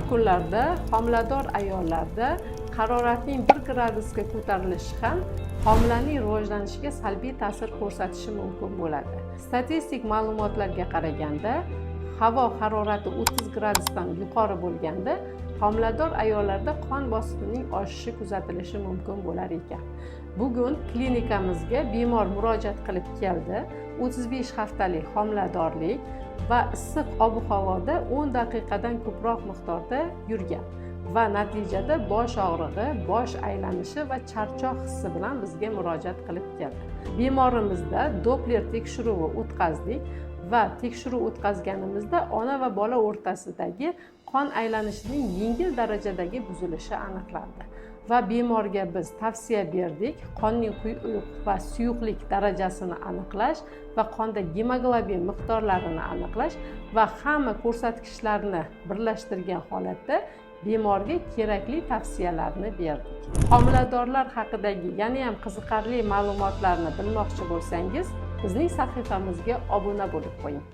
Kunlarda homilador ayollarda haroratning 1 gradusga ko'tarilishi ham homilaning rivojlanishiga salbiy ta'sir ko'rsatishi mumkin bo'ladi. Statistik ma'lumotlarga qaraganda, havo harorati 30 gradusdan yuqori bo'lganda homilador ayollarda qon bosimining oshishi kuzatilishi mumkin bo'lar ekan. Bugun klinikamizga bemor murojaat qilib keldi. 35 haftalik homiladorlik va issiq ob havoda 10 daqiqadan ko'proq miqdorda yurgan va natijada bosh og'rig'i, bosh aylanishi va charchoq hissi bilan bizga murojaat qilib keldi. Bemorimizda Doppler tekshiruvi o'tkazdik va tekshiruv o'tkazganimizda ona va bola o'rtasidagi qon aylanishining yengil darajadagi buzilishi aniqlandi va bemorga biz tavsiya berdik: qonning quyuq va suyuqlik darajasini aniqlash va qonda gemoglobin miqdorlarini aniqlash va hamma ko'rsatkichlarni birlashtirgan holatda bemorga kerakli tavsiyalarni berdik. Homiladorlar haqidagi yanayam qiziqarli ma'lumotlarni bilmoqchi bo'lsangiz, bizning sahifamizga obuna bo'lib qo'ying.